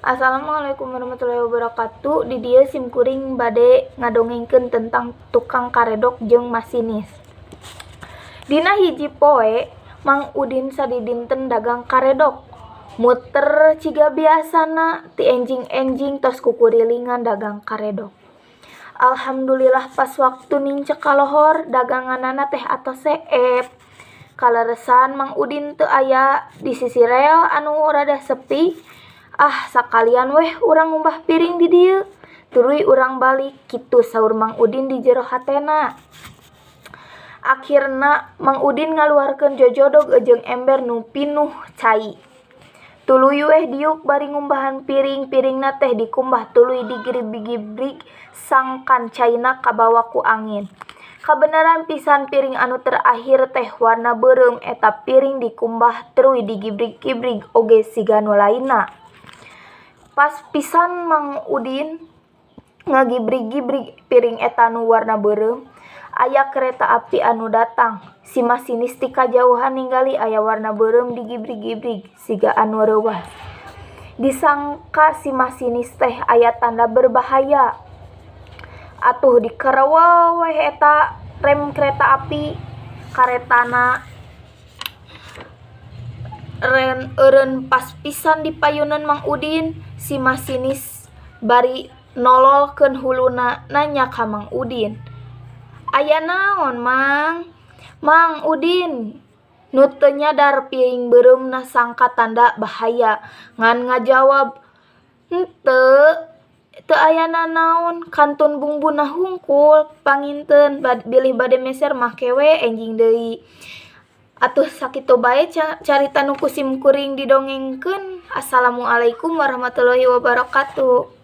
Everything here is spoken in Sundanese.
Assalamualaikum warahmatullahi wabarakatuh. Di dieu sim kuring bade ngadongengkeun tentang tukang karedok jeung masinis. Dina hiji poe, Mang Udin sadidinten dagang karedok. Muter ciga biasana ti enjing-enjing tos kukurilingan dagang karedok. Alhamdulillah pas waktu nincak ka lohor daganganana teh atos seep. Kaleresan Mang Udin teu aya di sisi rel anu rada sepi. Ah, sakalian weh urang ngumbah piring di dieu, tuluy urang balik, kitu saur Mang Udin di jero hatena. Akhirna Mang Udin ngaluarkeun jojodog jeung ember nu pinuh cai. Tuluy weh diuk bari ngumbahan piring, piringna teh dikumbah tuluy digibrig-gibrig sangkan caina kabawa ku angin. Kabeneran pisan piring anu terakhir teh warna beureum, eta piring dikumbah tuluy digibrig-gibrig oge siga nu lainna. Pas pisan Mang Udin ngagibrig-gibrig piring eta nu warna beureum, aya kareta api anu datang. Si masinis ti kajauhan ningali aya warna beureum digibrig-gibrig siga anu reuwas. Disangka si masinis teh aya tanda berbahaya. Atuh dikerewel weh eta rem kareta api, karetana eureun pas pisan di payuneun Mang Udin. Si masinis bari nololkeun huluna nanya ka Mang Udin, "Aya naon, Mang?" Mang Udin nu teu nyadar piring beureumna sangka tanda bahaya ngan ngajawab, "Henteu, teu aya nanaon, kantun bungbuna hungkul, panginten bilih bade meser mah ke we enjing deui." Atuh sakitu bae carita nu ku sim kuring didongengkeun. Assalamualaikum warahmatullahi wabarakatuh.